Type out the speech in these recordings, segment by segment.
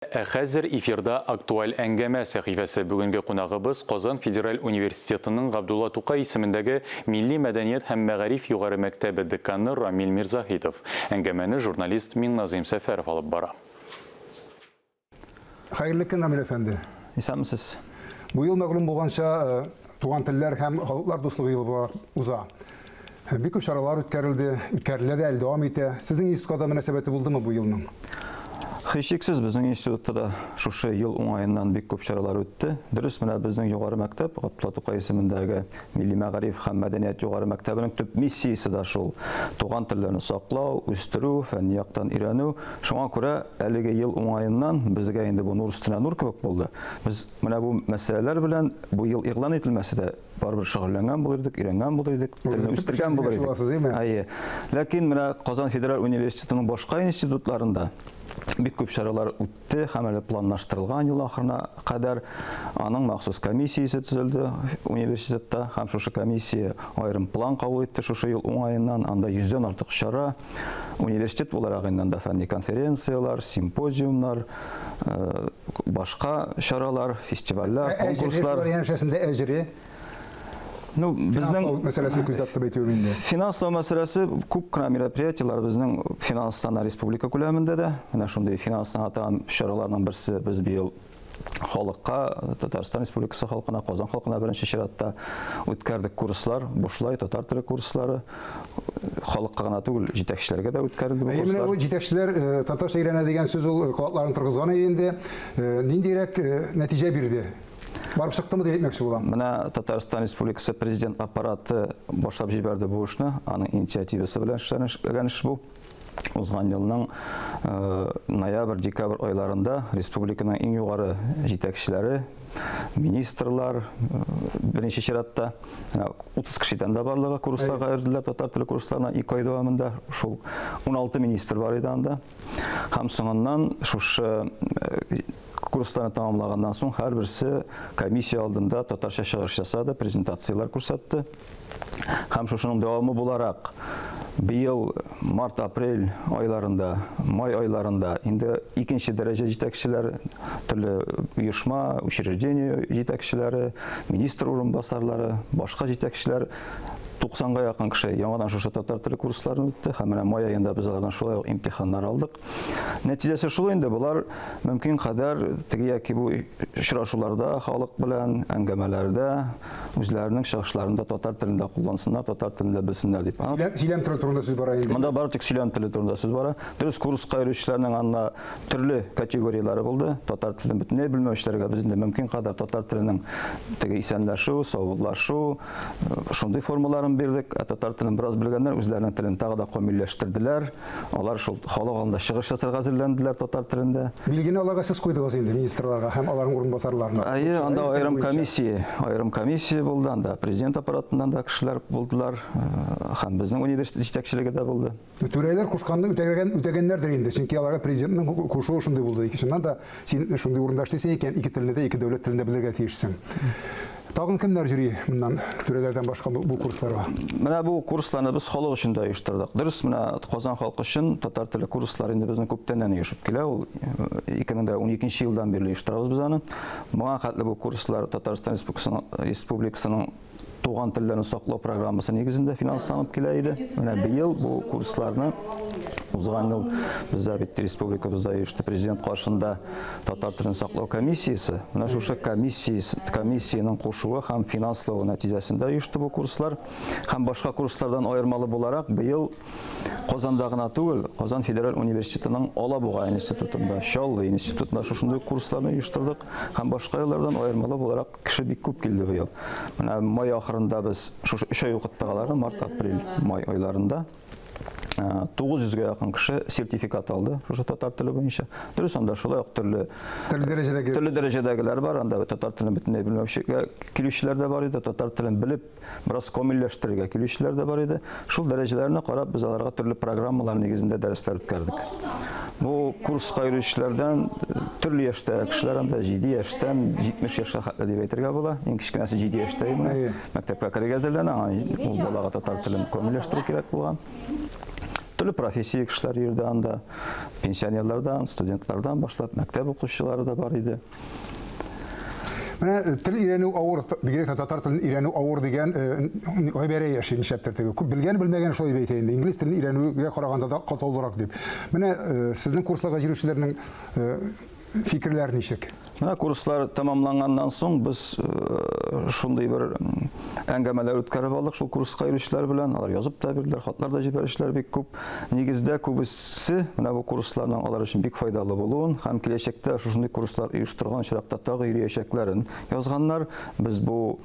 Ә хәзер эфирда Актуаль әңгәмә сәхифәсе. Бүгенге кунагыбыз Казан федераль университетының Габдулла Тукай исемендәге Милли мәдәният һәм мәгариф югары мәктәбе деканы Рамил Мирзаһитов. Әңгәмәне журналист Миңназыйм Сәфәров алып бара. Хәерле көн, Рамил әфәнде. Исәнмесез. Бу ел мәгълүм булганча, Туган телләр һәм халыклар дуслыгы елы уза. Бик күп чаралар үткәрелде, үткәрелә дә, әле дәвам итә. Сезнең институтка да мөнәсәбәте булдымы бу елның? Һичшиксез, безнең институтта да шушы ел уңаеннан бик күп чаралар үтте. Дөрес, менә безнең югары мәктәп, Габдулла Тукай исемендәге Милли мәгариф һәм мәдәният югары мәктәбенең төп миссиясе дә шул, туган телләрне саклау, үстерү, фәнни яктан өйрәнү. Шуңа күрә әлеге ел уңаеннан безгә инде бу нур өстенә нур кебек булды. Без менә бу мәсьәләләр белән бу ел игълан ителмәсә дә, Барыбер шөгыльләнгән булыр идек, өйрәнгән булыр идек, телне үстергән булыр идек. Әйе. Ләкин менә Казан федераль университетының башка институтларында бик күп чаралар үтте һәм әле планлаштырылган ел ахырына кадәр аның махсус комиссиясе төзелде университетта һәм шушы комиссия аерым план кабул итте шушы ел уңаеннан. Анда йөздән артык чара, университет буларак инде анда фәнни конференцияләр, симпозиумнар, башка чаралар, фестивальләр, конкурслар. Әҗере янәшәсендә әҗере. Ну, безнең мәсьәләсен күздә тотып әйтүем инде. Финанслау мәсьәләсе күп кенә мероприятиеләр безнең финанслана республика күләмендә дә. Менә шундый финанслана торган чараларның берсе без быел халыкка, Татарстан Республикасы халкына, Казан халкына беренче чиратта үткәрдек курслар, бушлай татар теле курслары. Халыкка гына түгел, җитәкчеләргә дә үткәрелде бу курслар. Менә бу җитәкчеләр э, татарча өйрәнә дигән сүз ул э, колакларын торгызган иде инде. Э, ниндирәк нәтиҗә бирде? Барып чыктымы дип әйтмәкче булам. Менә Татарстан Республикасы президент аппараты башлап җибәрде бу эшне. Аның инициативасы белән эшләнгән эш бу. Узган елның ноябрь, декабрь айларында республиканың иң югары җитәкчеләре, министрлар, беренче чиратта 30 кешедән дә барлыгы курсларга йөрделәр, татар теле курсларына 2 ай дәвамында. Шул 16 министр бар иде анда. Һәм соңыннан шушы курсларны тәмамлаганнан соң һәрберсе комиссия алдында татарча чыгыш ясады, презентацияләр күрсәтте. Һәм шушының дәвамы буларак, быел март-апрель айларында, май айларында инде икенче дәрәҗә җитәкчеләр, төрле оешма, учреждение җитәкчеләре, министр урынбасарлары, башка җитәкчеләр 90-га якын кеше яңадан шушы татар теле курсларын үтте һәм менә май аенда без алардан шулай ук имтиханнар алдык. Нәтиҗәсе шул инде, болар мөмкин кадәр теге яки бу очрашуларда халык белән, әңгәмәләрдә үзләренең чыгышларында татар телендә куллансыннар, татар телендә белсеннәр дип. Сөйләм, сөйләм теле турында сүз бара инде. Монда бары тик сөйләм теле турында сүз бара. Дөрес, курска йөрүчеләрнең анда төрле категорияләре булды. Татар телен бөтенләй белмәүчеләргә без инде мөмкин кадәр татар теленең теге исәнләшү, саубуллашу, шундый формаларын бирдек. Ә татар телен бераз белгәннәр үзләренең телен тагы да камилләштерделәр. Алар шул халык алдында чыгыш ясарга әзерләнделәр татар телендә. Билгене аларга сез куйдыгыз инде, министрларга һәм аларның урынбасарларына. Әйе, анда аерым комиссия, аерым комиссия булды, анда президент аппаратыннан да кешеләр булдылар, э, һәм безнең университет җитәкчелеге дә булды. Түрәләр кушканны үтәгән, үтәгәннәрдер инде, чөнки аларга президентның кушуы шундый булды. Чыннан да син шундый урында эшлисең икән, ике телне дә, ике дәүләт телен дә белергә тиешсең. Тагын кемнәр йөри моннан түрәләрдән башка бу курсларга? Менә бу курсларны без халык өчен дә оештырдык. Дөрес, менә Казан халкы өчен татар теле курслары инде безнең күптәннән оешып килә. Ул 2012 елдан бирле оештырабыз без аны. Моңа хәтле бу курслар Татарстан Республикасының туган телләрне саклау программасы нигезендә финансланып килә иде. Менә быел бу курсларны узган ел бездә бит республикабызда оешты президент каршында татар телен саклау комиссиясе. Менә шушы комиссиясе комиссиянең кушуы һәм финанславы нәтиҗәсендә оешты бу курслар. Һәм башка курслардан аермалы буларак быел Казанда гына түгел, Казан федераль университетының Алабуга институтында, Чаллы институтында шушындый курсларны оештырдык һәм башка еллардан аермалы буларак Кеше бик күп килде быел. Менә май ахырында без шушы өч ай укыттык аларны, март, апрель, май айларында. 900 гә якын кеше сертификат алды шушы татар теле буенча. Дөрес, анда шулай ук төрле төрле дәрәҗәдәге төрле дәрәҗәдәгеләр бар, анда татар телен бөтенләй белмәүчегә килүчеләр дә бар иде, татар телен белеп, бераз камилләштерергә килүчеләр дә бар иде. Шул дәрәҗәләренә карап без аларга төрле программалар нигезендә дәресләр үткәрдек. Бу курска йөрүчеләрдән э, төрле яшьтә кешеләр анда 7 яшьтән 70 яшькә хәтле дип әйтергә була. Иң кечкенәсе 7 яшьтә иде. Мәктәпкә керергә әзерләнә, ул балага татар телен камилләштерү кирәк булган. Төрле профессия кешеләр йөрде анда. Пенсионерлардан, студентлардан башлап, мәктәп укучылары да бар иде. Менә э, тел өйрәнү авыр, бигрәк тә татар телен өйрәнү авыр дигән э, гыйбарә яши нишләптер теге. Күп белгән белмәгән шулай дип әйтә инде. Инглиз телен өйрәнүгә караганда да катлаулырак дип. Менә э, сезнең курсларга йөрүчеләрнең Фикерләр ничек? Менә курслар тәмамланганнан соң без э, шундый бер әңгәмәләр үткәреп алдык шул курска йөрүчеләр белән. Алар язып та бирделәр, хатлар да җибәрүчеләр бик күп. Нигездә күбесе менә бу курсларның алар өчен бик файдалы булуын һәм киләчәктә шушындый курслар оештырган очракта тагы йөриячәкләрен язганнар. Без бу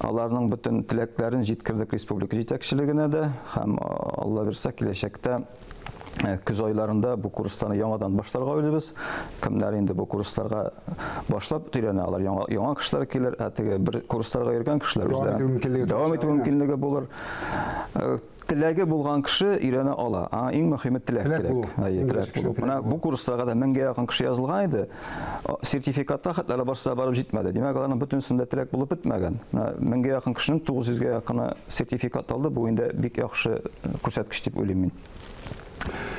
аларның бөтен теләкләрен җиткердек республика җитәкчелегенә дә һәм Алла бирсә киләчәктә Э, көз айларында бу курсларны яңадан башларга уйлыйбыз. Кемнәр инде бу курсларга башлап өйрәнә, алар яңа, яңа кешеләр килер, ә теге бер курсларга йөргән кешеләр үзләре дәвам итү мөмкинлеге булыр. Э, теләге булган кеше өйрәнә ала. Аңа иң мөһиме теләк кирәк. Әйе, теләк булу. Менә бу курсларга да меңгә якын кеше язылган иде. Сертификатка хәтта әле барысы да барып җитмәде. Димәк, аларның бөтенесендә теләк булып бетмәгән. Менә меңгә якын кешенең 900гә якыны сертификат алды. Бу инде бик яхшы күрсәткеч дип уйлыйм мин.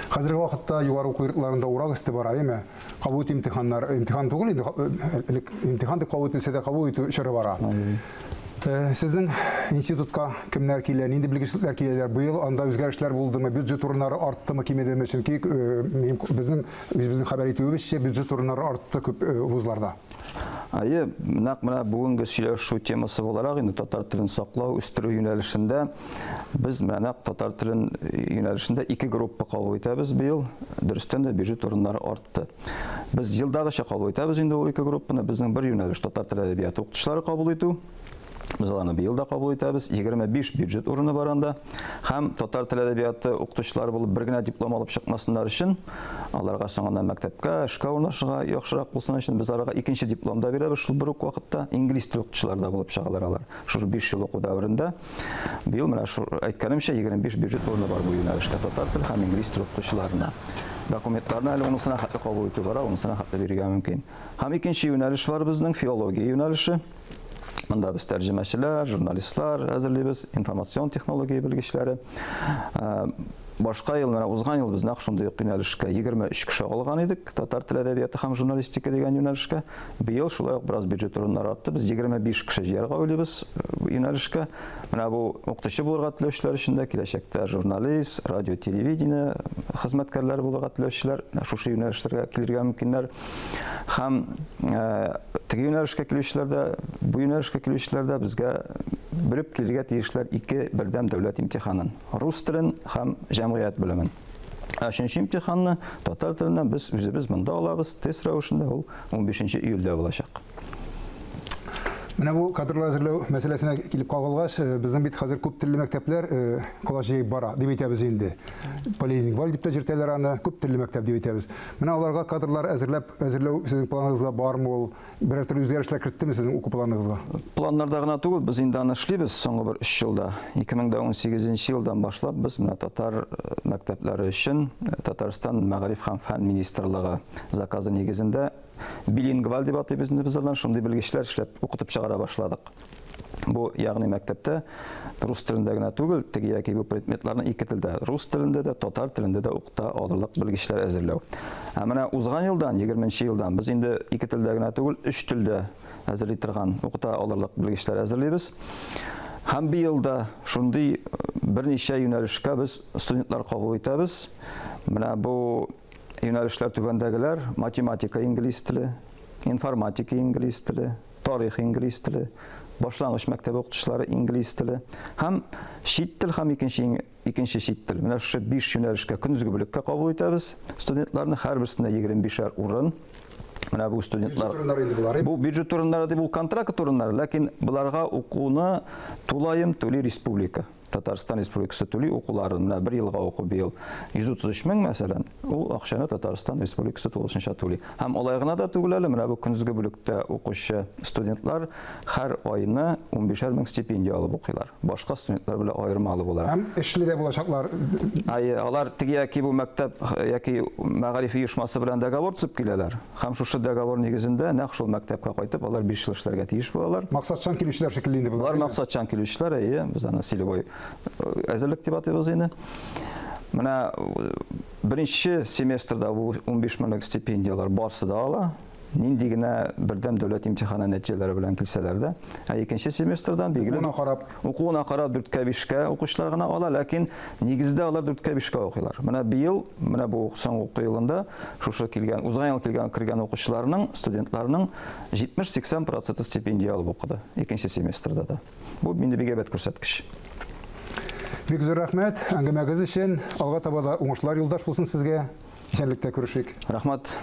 Хәзерге вакытта югары уку йортларында урак өсте бара, әйеме? Кабул итү имтиханнар, имтихан түгел инде, э, элек имтихан дип кабул ителсә дә кабул итү чоры бара. Э, сезнең институтка кемнәр килә, нинди белгечлекләр киләләр? Быел анда үзгәрешләр булдымы, бюджет урыннары арттымы, кимедеме? Чөнки э, безнең үзебезнең хәбәр итүебезчә, бюджет урыннары артты күп вузларда. Әйе, нәкъ менә бүгенге сөйләшү темасы буларак инде татар телен саклау, үстерү юнәлешендә без менә нәкъ татар телен юнәлешендә ике группа кабул итәбез быел. Дөрестән дә бюджет урыннары артты. Без елдагыча кабул итәбез инде ул ике группаны. Безнең бер юнәлеш татар теле әдәбияты укытучылары кабул итү. Без аларны быел да кабул итәбез. 25 бюджет урыны бар анда. Һәм татар теле әдәбияты укытучылары булып бер генә диплом алып чыкмасыннар өчен, аларга соңыннан мәктәпкә, эшкә урнашырга яхшырак булсын өчен без аларга икенче диплом да бирәбез шул бер үк вакытта. Инглиз теле укытучылары да булып чыгалар алар. Шушы 5 ел уку дәверендә. Быел менә шу әйткәнемчә 25 бюджет урыны бар бу юнәлештә татар теле һәм инглиз теле укытучыларына. Документларны әле унысына хәтле кабул итү бара, унысына хәтле бирергә мөмкин. Һәм икенче юнәлеш бар безнең, филология юнәлеше. Монда без тәрҗемәчеләр, журналистлар әзерлибез, информацион технология белгечләре. Э, башка ел, менә узган ел без нәкъ шундый ук юнәлешкә 23 кеше алган идек, татар теле әдәбияты һәм журналистика дигән юнәлешкә. Быел шулай ук бераз бюджет урыннары артты, без 25 кеше җыярга уйлыйбыз э, юнәлешкә. Менә бу укытучы булырга теләүчеләр өчен дә киләчәктә журналист, радио, телевидение хезмәткәрләре булырга теләүчеләр шушы юнәлешләргә килергә мөмкиннәр. Һәм э, теге юнәлешкә килүчеләр дә, бу юнәлешкә килүчеләр дә безгә белеп килергә тиешләр ике бердәм дәүләт имтиханын. Рус телен һәм җәмгыять белемен. Ә өченче имтиханны татар теленнән без үзебез монда алабыз, тест рәвешендә ул 15 июльдә булачак. Менә бу кадрлар әзерләү мәсьәләсенә килеп кагылгач, э, безнең бит хәзер күп телле мәктәпләр э, колач җәеп бара, дип әйтәбез инде. Полилингваль дип тә җөртәләр аны, күп телле мәктәп дип әйтәбез. Менә аларга кадрлар әзерләп әзерләү сезнең планыгызда бармы ул? Берәр төрле үзгәрешләр керттеме сезнең уку планыгызга? Планнарда гына түгел, без инде аны эшлибез соңгы бер өч елда. 2018 елдан башлап без менә татар э, мәктәпләре өчен Татарстан мәгариф һәм фән министрлыгы заказы нигезендә Билингваль дип атыйбыз инде без аларны, шундый белгечләр эшләп укытып чыгара башладык. Бу, ягъни мәктәптә рус телендә генә түгел, теге яки бу предметларны ике телдә, рус телендә дә, татар телендә дә укыта алырлык белгечләр әзерләү. Ә менә узган елдан, 20 елдан без инде ике телдә генә түгел, өч телдә әзерли торган, укыта алырлык белгечләр әзерлибез. Һәм быел да шундый берничә юнәлешкә без студентлар кабул итәбез. Менә бу Юнәлешләр түбәндәгеләр, математика инглиз теле, информатика инглиз теле, тарих инглиз теле, башлангыч мәктәп укытучылары инглиз теле һәм чит тел һәм икенче икенче чит тел. Менә шушы биш юнәлешкә көндезге бүлеккә кабул итәбез студентларны, һәрберсендә 25-әр урын. Менә бу студентлар. Бюджет урыннары инде болар. Бу бюджет урыннары дип ул контракт урыннары, ләкин боларга укуны тулаем түли республика. Татарстан Республикасы түли укуларын, менә бер елга уку быел 133 мең, мәсәлән, ул акчаны Татарстан Республикасы тулысынча түли. Һәм алай гына да түгел әле, менә бу көндезге бүлектә укучы студентлар һәр айны 15 мең стипендия алып укыйлар. Башка студентлар белән аермалы буларак. Һәм эшле дә булачаклар. Әйе, алар теге яки бу мәктәп яки мәгариф оешмасы белән договор төзеп киләләр. Һәм шушы договор нигезендә нәкъ шул мәктәпкә кайтып, алар 5 ел эшләргә тиеш булалар. Максатчан килүчеләр шикелле инде болар. Болар максатчан килүчеләр, әйе, без аны целевой э, әзерлек дип атыйбыз инде. Менә беренче семестрда бу 15 меңлек стипендияләр барсы да ала. Нинди генә бердәм дәүләт имтиханы нәтиҗәләре белән килсәләр дә, ә икенче семестрдан билгеле Укуына карап. Укуына карап 4-кә 5-кә укучылар гына ала, ләкин нигездә алар 4-кә 5-кә укыйлар. Менә быел, менә бу соңгы уку елында шушы килгән, узган ел килгән кергән укучыларның, студентларның 70-80 проценты стипендия алып укыды икенче семестрда да. Бу инде бик әйбәт күрсәткеч. Бик зур рәхмәт әңгәмәгез өчен. Алга таба да уңышлар юлдаш булсын сезгә. Исәнлектә күрешик. Рәхмәт.